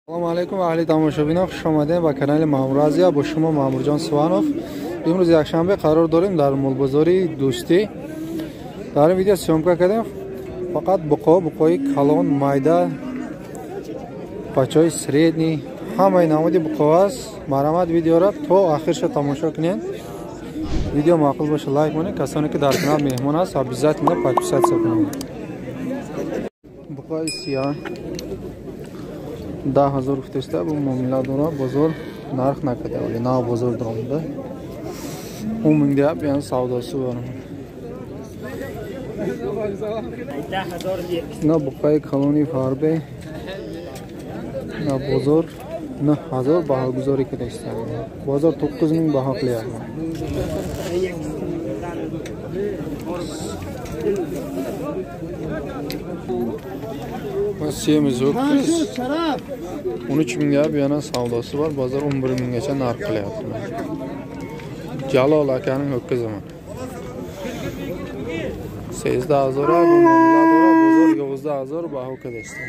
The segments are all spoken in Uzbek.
Салом алейкум аҳли тамошобинон, хуш омадем ба канали Маъмур Азия. Бо шумо Маъмурҷон Суванов. Имрӯз якшанбе қарор дорем дар молбозори Дӯстӣ. Дар ин видео съёмка кардем фақат буқо, буқои калон, майда, бачаҳои средний, ҳамаи намуди буқо аст. Марҳамат, видеоро то охирша тамошо кунед. Видео маъқул боша лайк монед. Касоне ки дар канал меҳмон аст, обязательно подписаться кунед. Буқои сиёҳ 10 000 гуфтеста, бу муомила дора, бозор нарх накарда, вале нав бозор даромада. 10 000 deyap, яъне савдоси бар. На буқаи калони фарбе на бозор 9000 баҳогузорӣ кардаиста. Бозор 9000 баҳо qilyapti. Semiz ho'kiz 13 000 deyap, yana savdosi bor. Bozor 11 000 gacha narx qilyapti. Jalol akaning ho'kizi mana. 13 000 bu muomala dora, bozor 11 000 baho kadasta.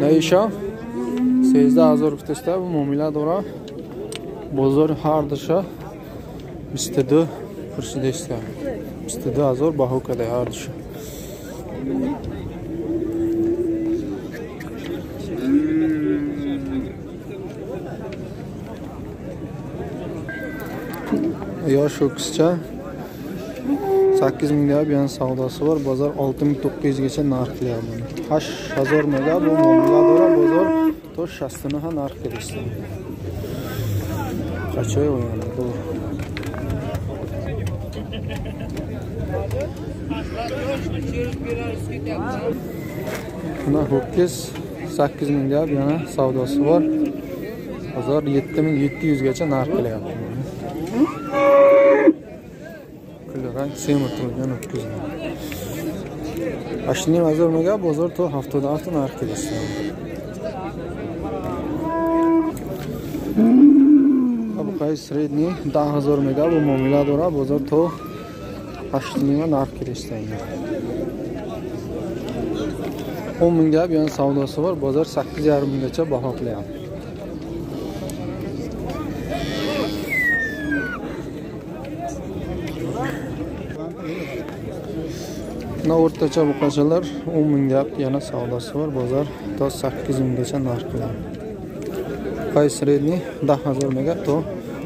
Naisha 13 000 гуфтаста, bu muomala dora, bozor har dusha 22 пурсидаиста. 22 000 баҳо када ҳар душа. Yosh ho'kizcha 8000 deyap, yana savdosi bor. Bozor 6900 gacha narx qilyapti. 8000 mega bu muomala dora, bozor to 69 narx qilyapti. Qachoy o'yandi bu. Buna ho'kiz 8000 deyap, yana savdosi bor. Bozor 7700 gacha narx qilyapti. Kulrang semirtirilgan ho'kiz. 8500 mega, bozor to 76 narx qilyapti. Buqay средний 10 000 mega, bu muomala dora, bozor to 8,5 narx qilyapti. 10 000 deyap, yana savdosi bor. Bozor 8,5 gacha baho qilyapti. Na o'rtacha buqachalar 10 000 deyap, yana savdosi bor. Bozor to 8000 gacha narx qilyapti. Buqay средний 10 000 mega to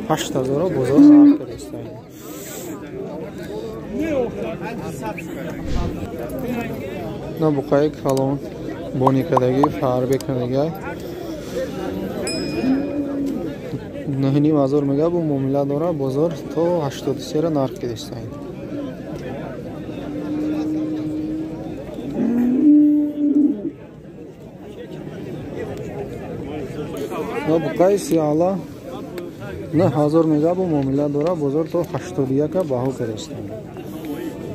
8000 bozor narx qilyapti. Na buqay kalon bonikadagi farbekadagi 9,5 000 mega, bu muomala dora, bozor to 83 narx qilyapti. Na buqay siyala 9000 mega, bu muomala dora, bozor to 81 baho qilyapti.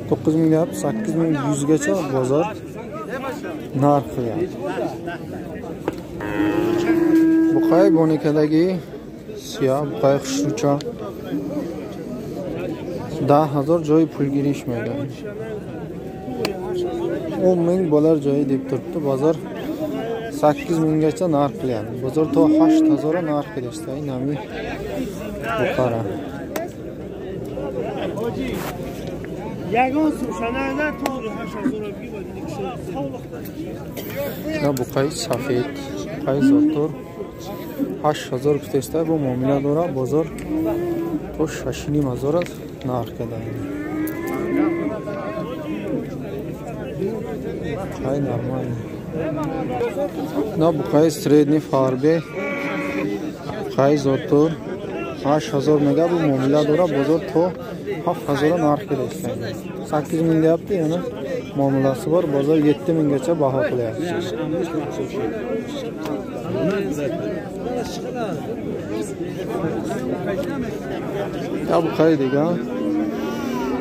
9000 deyap, 8100 gacha bozor narx qilyapti. Buqay bonikadagi siyoh buqay xushrucha 10 000 joyi pulgirish mega. 10 000 bo'lar joyi deb turibdi. Bozor 8000 gacha narx qilyapti. Bozor to 8000 narx qilyapti. Inami buqara. Yagon suvshanarlar to'g'ri 8000 bigi Na buqay safed, buqay zotur 8000 гуфтаиста, бу муомила дора, бозор то 6500 нарх када. Ай нормально. На буқай средний фарбе, буқай зотур 8000 мега, бу муомила дора, бозор то 7000 narx qilyapti. 8000 deyapti, yana muomalasi bor. Bozor 7000 gacha baho qilyapti. Ya bu qay degan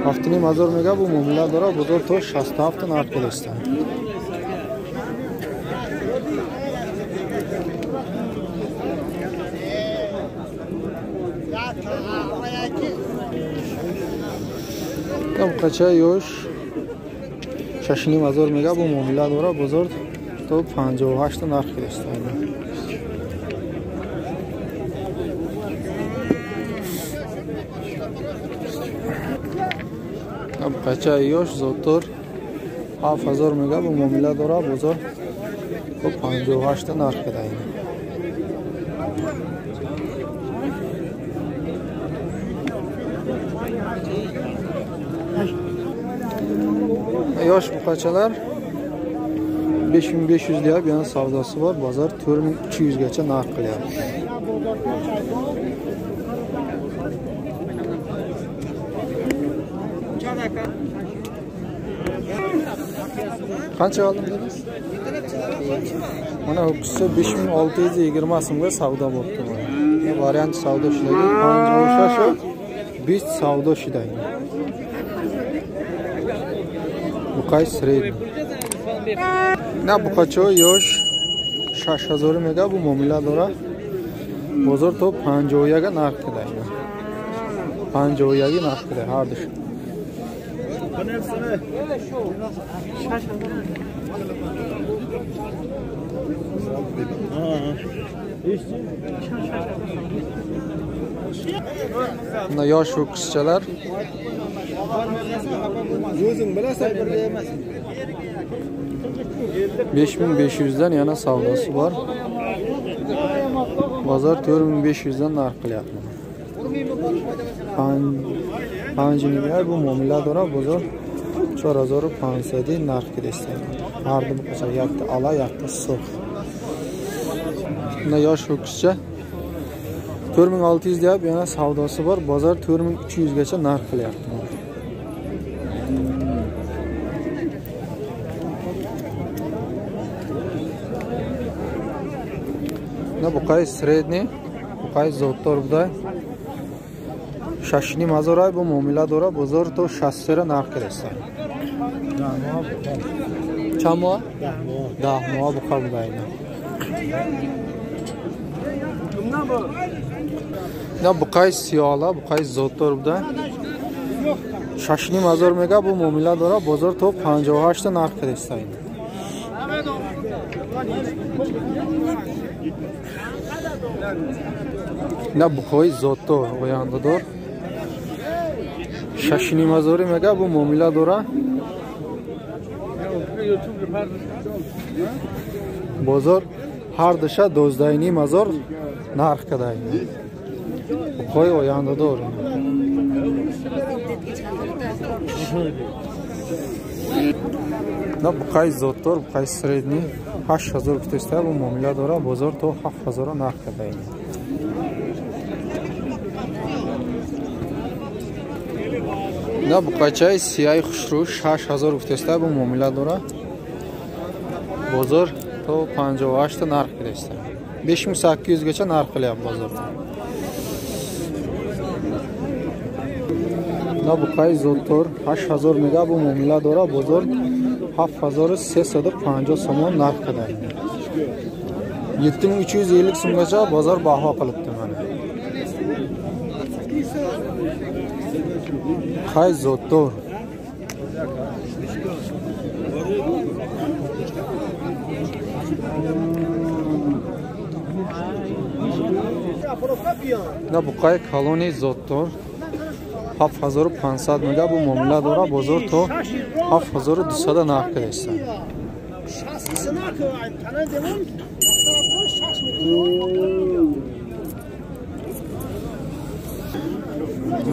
7500 mega, bu muomala dora, bozor to 67 narx qilyapti. Buqacha yosh 6,5 ҳазор мега бу муомила дора, бозор то 58 нарх кидаст. Buqacha yosh zotdor 7 ҳазор мега бу муомила дора, бозор то 58 нарх кидаст. Yosh buqachalar 5500 deyapti, yana savdosi bor. Bozor 4300 gacha narx qilyapti. Qancha oldim dedingiz? Mana ho'kizcha 5620 so'mga savdo bo'libdi. Bu variant savdo ishlagi 56 20 savdo ishlaydi. Buqay средний. На buqacha yosh 6000 мега бу муомила дора. Бозор то 51 ga narx qiladi. 51 ga narx qiladi har dush. Mana yosh ho'kizchalar. O'zing bilasan, birga emas. 5500 dan yana savdosi bor. Bozor 4500 dan narx qilyapti. 5 bu muomila dora, bozor 4500 narx ketyapti. Har bir buqacha yakta ala, yakta surx. Bunda yosh ho'kizcha 4600 deyapti, yana savdosi bor. Bozor 4300 gacha narx qilyapti. Buqay средний, buqay zotdor buday 6,5 ҳазор бу муомила дора, бозор то 63 нарх кидаст. Чанд моҳ? 10 моҳ буқа будай. На buqay сиёла, buqay zotdor buday 6,5 ҳазор мега бу муомила дора, бозор то 58 нарх кидаст. На buqoyi zotdor ояндадор 6,5 ҳазори мега бу муомила дора, бозор ҳар душа 12,5 ҳазор нарх кадай. Buqoyi ояндадор. На buqay zotdor, buqay средний 8000 гуфтеста, бу муомила дора, бозор то 7000 нарх кадай. На buqачаи сияи хушрӯ 6000 гуфтеста, бу муомила дора, бозор то 58 нарх кидаста. 5800 gacha narx qilyapti bozorda. На buqay zotdor 8000 мега бу муомила дора, бозор 7350 сомон narx qiladi. 7350 so'mgacha bozor baho qilibdi mana. Qay zotdor. На buqay колони зотдор 7500 мега бу муомила дора, бозор то 7200 нарх кидаст.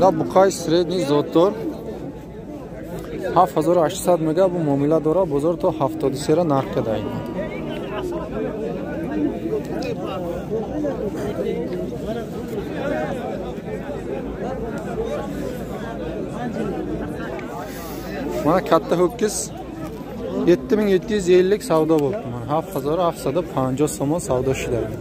На buqay средний зотдор 7800 мега бу муомила дора, бозор то 73 нарх кидай. Mana katta ho'kiz 7750 savdo bo'libdi. Mana 7750 somon savdo ishlaydi.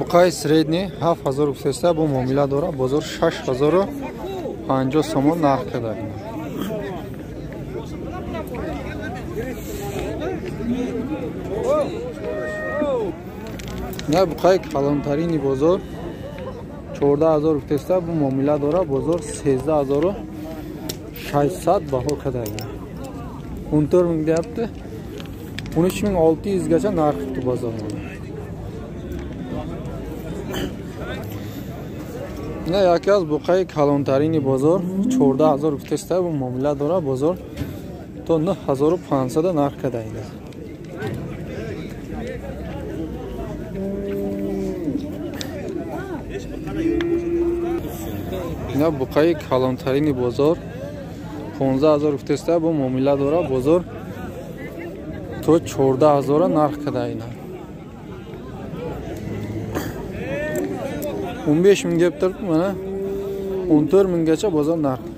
Buqay средний 7000 гуфтеста, бу муомила дора, бозор 6050 сомон нарх кидай. На буқаи калонтарини бозор 14000 гуфтеста, бу муомила дора, бозор 13600 baho qadagi. 14000 deyapti. 13600 gacha narx qildi bozor. На яке аз буқаи калонтарини бозор 14000 гуфтеста, бу муомила дора, бозор то 9500 нарх кадаида. Ина буқаи калонтарини бозор 15000 гуфтеста, бу муомила дора, бозор то 14000 нарх кадаина. 15000 deb turibdi, mana 14000 gacha bozor narxi.